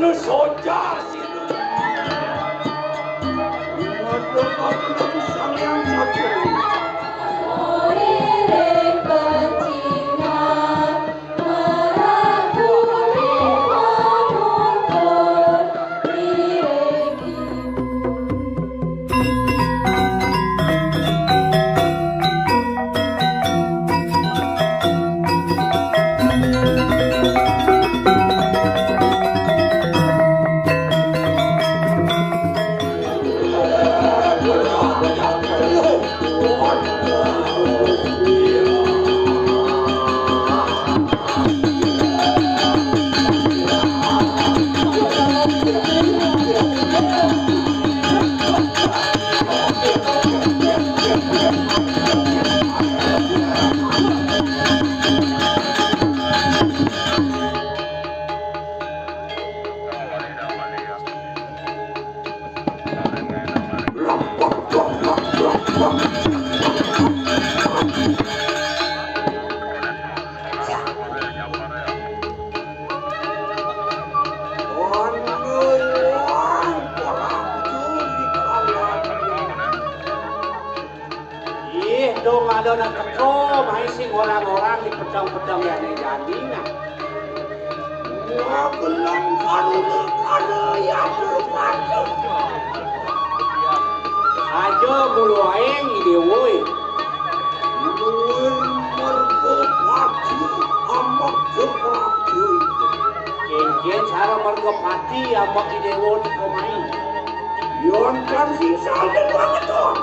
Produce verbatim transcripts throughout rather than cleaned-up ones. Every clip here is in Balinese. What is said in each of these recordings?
Soja sinu. Waduh, aku nak sang yang satu. Ih, dong ada nak teko, main sing orang-orang di pedang-pedang ya nih jani nah. Wah, gelem karune kare ya berpadu. Aja mulu aing ide woi. Luwih mergo pati amak berpadu. Kencen sara mergo pati amak ide woi komai. Yon kan sing salde banget dong.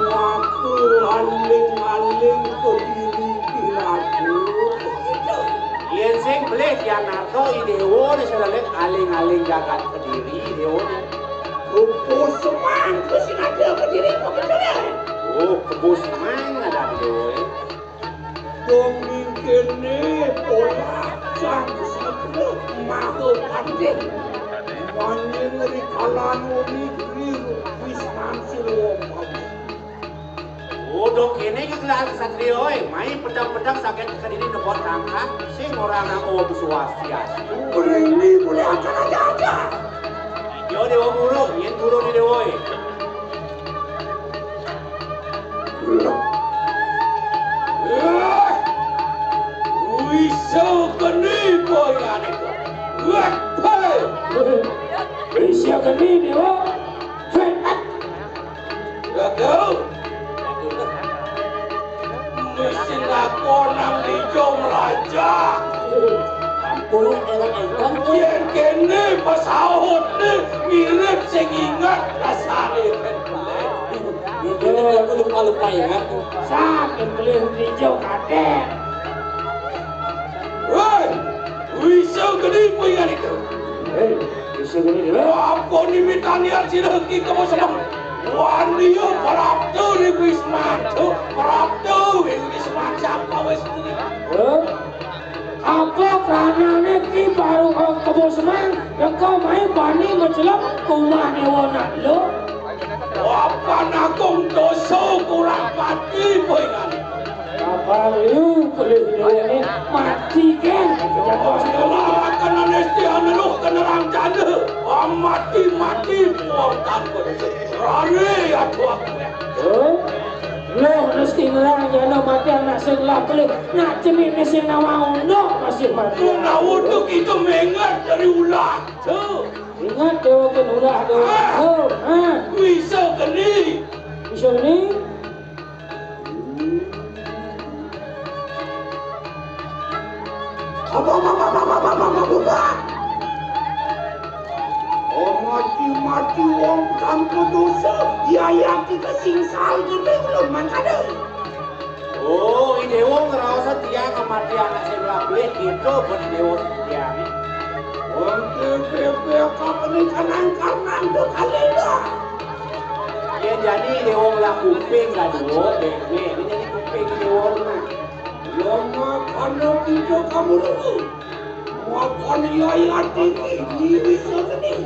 Aku aling-aling kediri dilaku. Yen sing belih Janarto idewo ni selelit aling-aling jagat kediri idewo ni. Kebo semang ke sing ada kediri kok bener ya? Oh, kebo semang ada idewo ni. Domingkene pola sang sutru maha pandit. Manjing ri kalan uni griru wisman sirwa. Udah kene ke gelar satria oi, mai pedang-pedang sakit kediri nebot tangkah, sing orang aku swastiastu. Beri ini boleh aja aja. Yo dewa buruk, yen turun di dewa oi. Wisa geni boyane. Wah, wis ya geni dewa. Wah, wah. Wis lakonan ijo mlajah. Ampun, elek-elek. Yen kene pesaute mirip sing inget rasane. Iya, aku lupa-lupa ya. Sakit beli hijau kadek. Hei, wisa gede puingan itu. Hei, wisa gede. Apa nimitani arsine iki kamu semang? Waniyo prapto ri wismanto, prapto ri wismanto apa wis kuwi? Hah? Apa kranane ki baru kebo semang, teko mai bani mecelep ke omah dewa nak lo? Apa nakung dosa kurang pati poingan? Apa lu boleh ini mati kan? Jatuh sekolah akan anesti aneluh kenerang janda. Mati-mati wong tanpa dosa. Rare aku aku. Hah? Loh, rezeki ngelarang jana mati anak sing lah pelih. Nak cemik ni sing nawa unduk masih mati. Menawa tu kita mengat dari ulah tu. Ingat dewa ke ulah tu. Ah. Oh, ha. Bisa geni. Bisa geni. Apa, apa, apa, apa, apa, apa, apa, apa? Oh, mati-mati wong tanpa dosa, ya, ya, kita singsal gitu belum mangkada. Oh, i dewa ngerasa tiang mati anak sing labih gitu, buat i dewa tiang. Wong T P P apa ini kanang-kanang tuh kali lah. Ya, jadi i dewa lah kuping lah dua, deh, nih, ini jadi kuping i dewa nah. Lama kana kita kamu dulu. Makan yaya tinggi, ini bisa gede.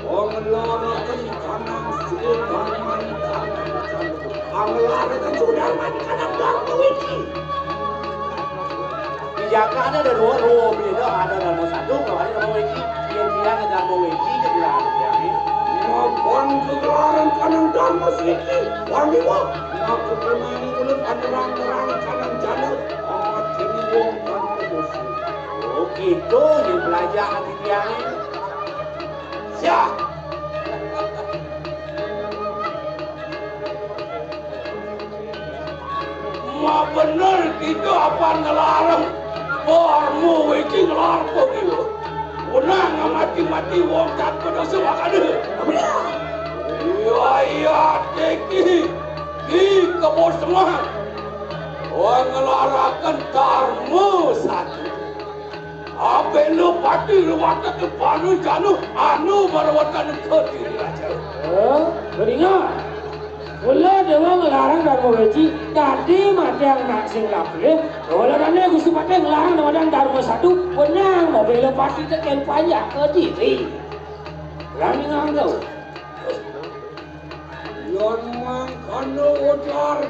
Wong lara kali kanang sudah mani kanang. Wong lara kan sudah mani kanang bangku ini. Ya, Jaka ada dua, dua beda, ada Darma Sadu, kalau ada Darma Weci. Yang dia ada Darma Weci, dia bilang, ya, ini. Mapan kegelaran kanang Darma Siki, Pandewa. Aku kenang mulut ada orang-orang kanang jana, amat jadi wong tanpa dosa. Oh, gitu, yang belajar hati dia ini. Siap. Mabener kita apan ngelarang, Darma Weci ngelarang kok gitu. Wenang mati-mati wong tanpa dosa makanya. Iya, iya, teki. Di kebos tengah. Wong ngelarakan Darma Sadu. Ape lu pati lu watek kepala janu anu marwatan kediri aja. Eh, kedengar. Kula dewa ngelarang Darma Weci, dadi mati anak sing lapih. Kula dane Gusti Patih ngelarang nama dan Darma Sadu, wenang mau bela pati teken panjak kediri. Berani nganggo. Yon mangkana ujar.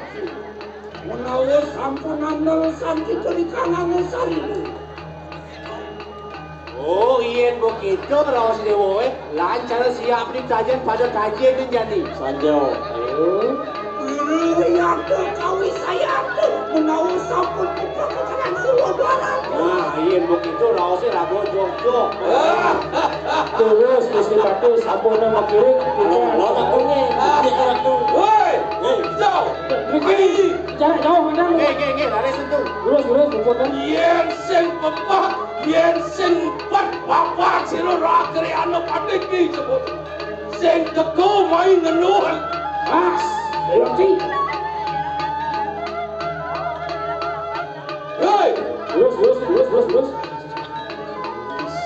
Menawa sampun andel santi turi kanange sarine. Oh, yen begitu raos dewa, eh. Lancar siap di tajen pada tajen ni jani. Sanjo. Oh. Iri yata kawi sayata menawa sampun buka keterangan sewa barang. Nah, yen begitu raos lagu jok-jok. Terus Gusti Patih sampun makiring. Woi, hei, jauh. Pergi. Jarak jauh, Madang. Nggih, nggih, nggih, lari sentuh. Lurus, lurus, lurus. Yen sing pepah, yen sing pet papat sira rakri ana patiki jebul. Sing teko mai ngenuh. Mas, ayo, Ci. Hei. Lurus, lurus, lurus, lurus, lurus.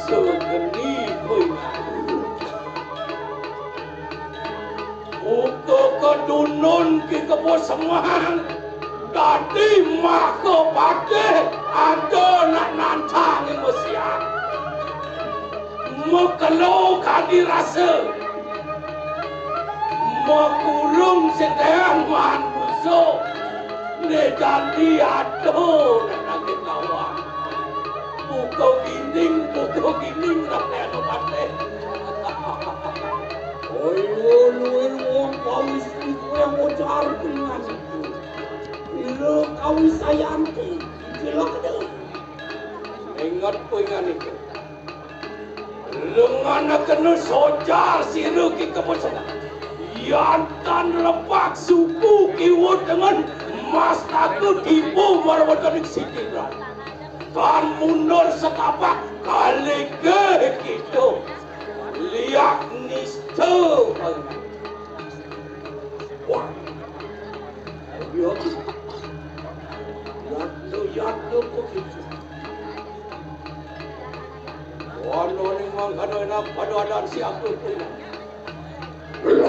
Sugeni kowe. Uga kedunun ki kebo semang. Dadi maka patih ada nak nantang mesian. Mekelo kadi rasa. Mekulung setean manusa. Ne dadi ada nak nanging awak. Buka gining, buka gining, nak neno patih. Ayo, luwih wong kawis iku yang ujar dengan itu. Lo kawis sayanti, lo kedua. Ingat ku ingat itu. Lengan kena sojar sira ki kepesengan. Yantan lepak suku kiwut dengan mas taku tipu marwata di siti. Tan mundur setapak kali ke gitu. Liak nista. Wah. Yatu, yatu, yatu, kok gitu. Ono ning mangkana enak pada adan si aku punya.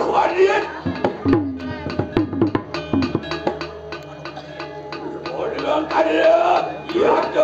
Wadid. Orang ada, ya, ada.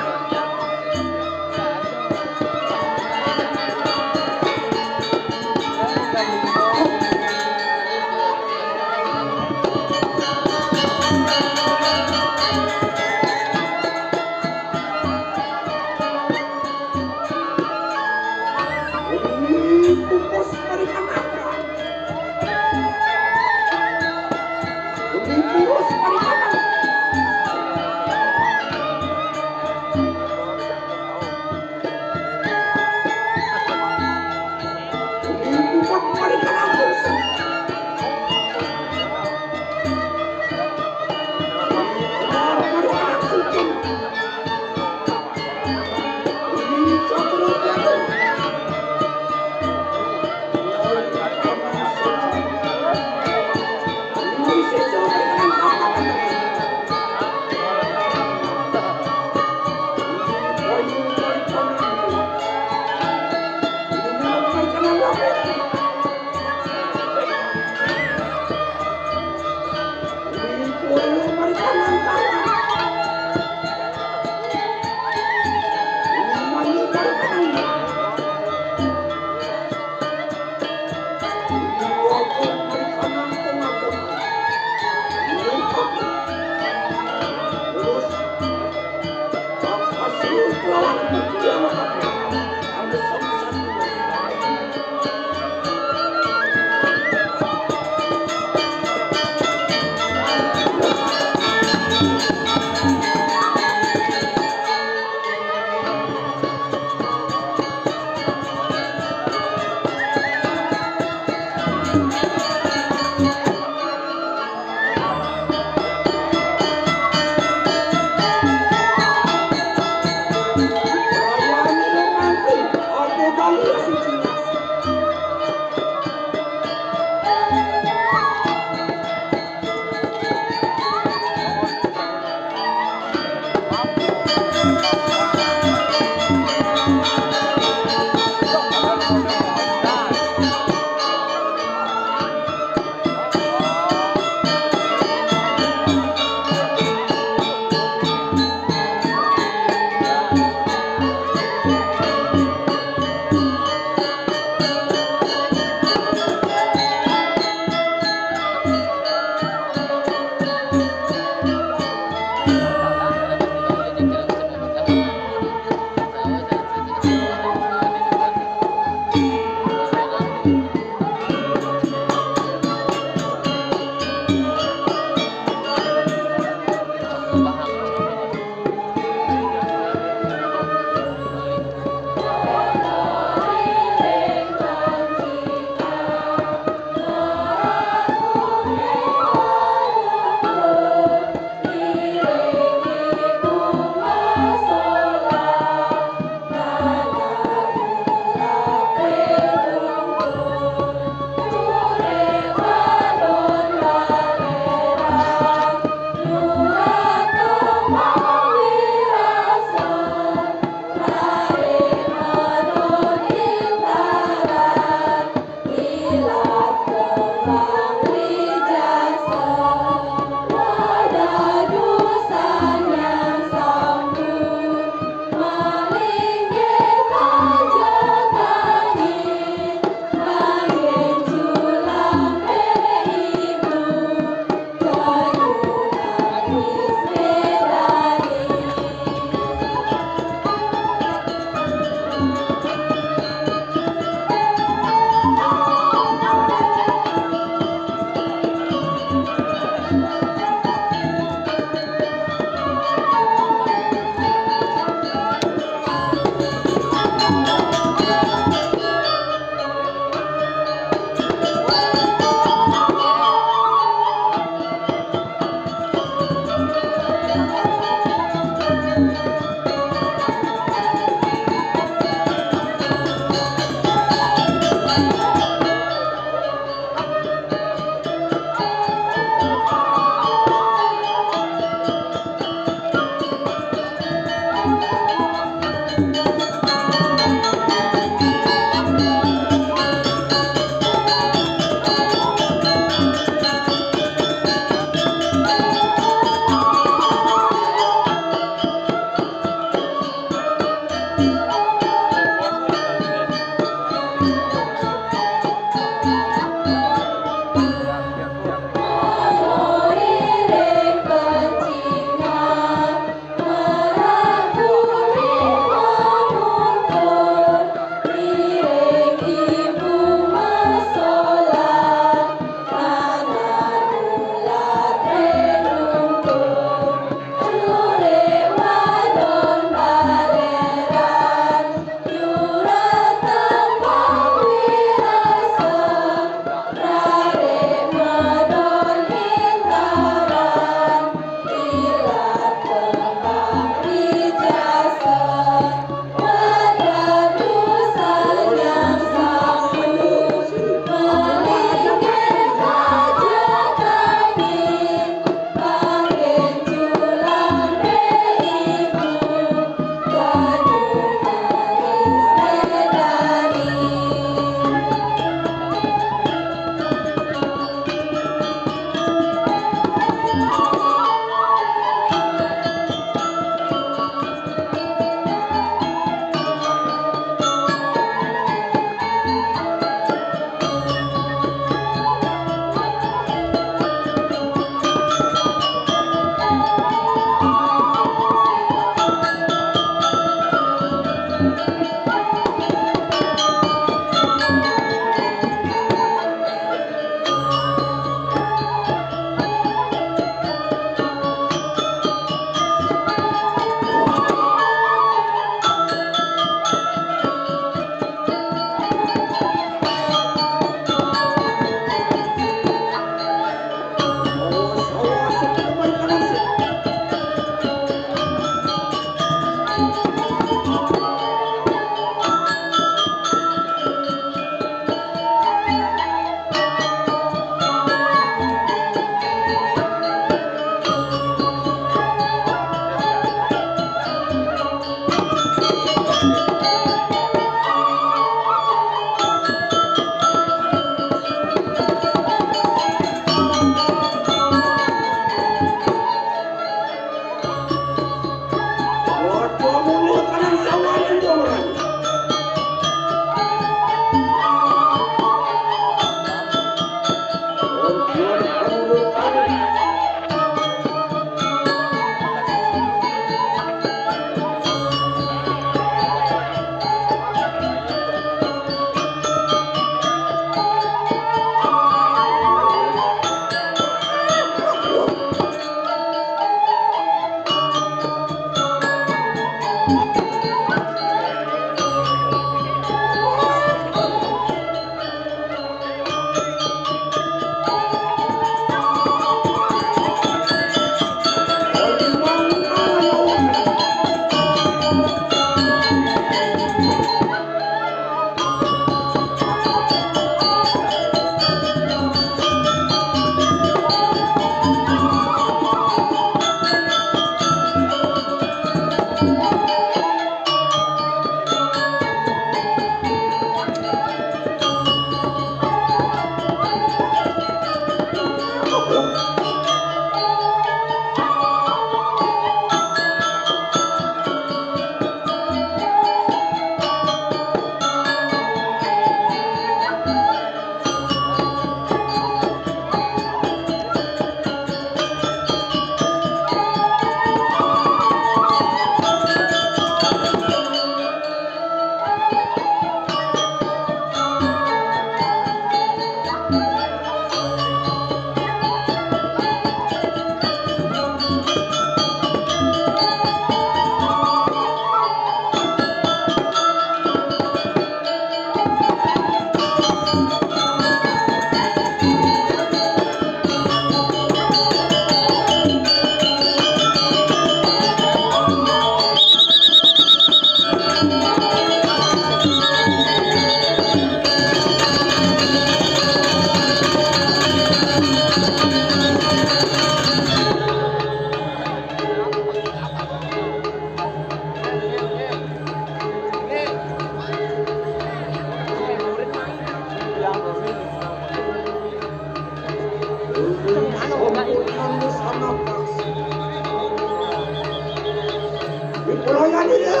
Royane ya.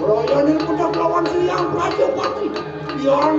Royane pedang lawan Siang Prajapati. Yang